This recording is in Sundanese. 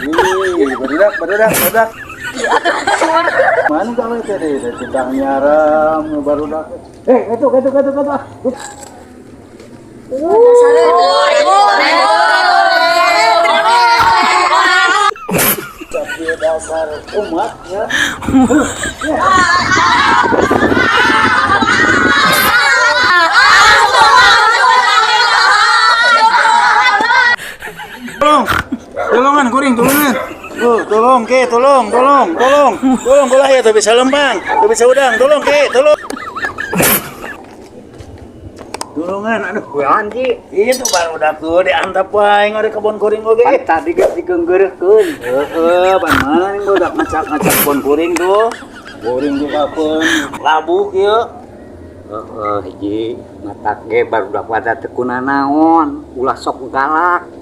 Ih, barudak, barudak, barudak. Mana gawe teh deh, titah nyaram barudak. Eh, itu, itu, itu, itu. Ah. Tapi dasar umat ya. Tolong, tolongan kuring, tolongan. Oh, tolong ke, tolong, tolong, tolong, tolong, bola ya, tapi bisa lempang, tapi bisa udang, tolong ke, tolong. Tulungan, aduh. Kuan Ji? Itu baru udah tuh diantap wae ngore kebon kuring oge. Pan tadi geus digeunggeureuhkeun. Heeh, pan mana nih udah ngacak-ngacak kebon kuring tuh. Kuring juga pun labu kieu. Heeh, Ji, matak ge barudak pada teu kunanaon, ulah sok galak.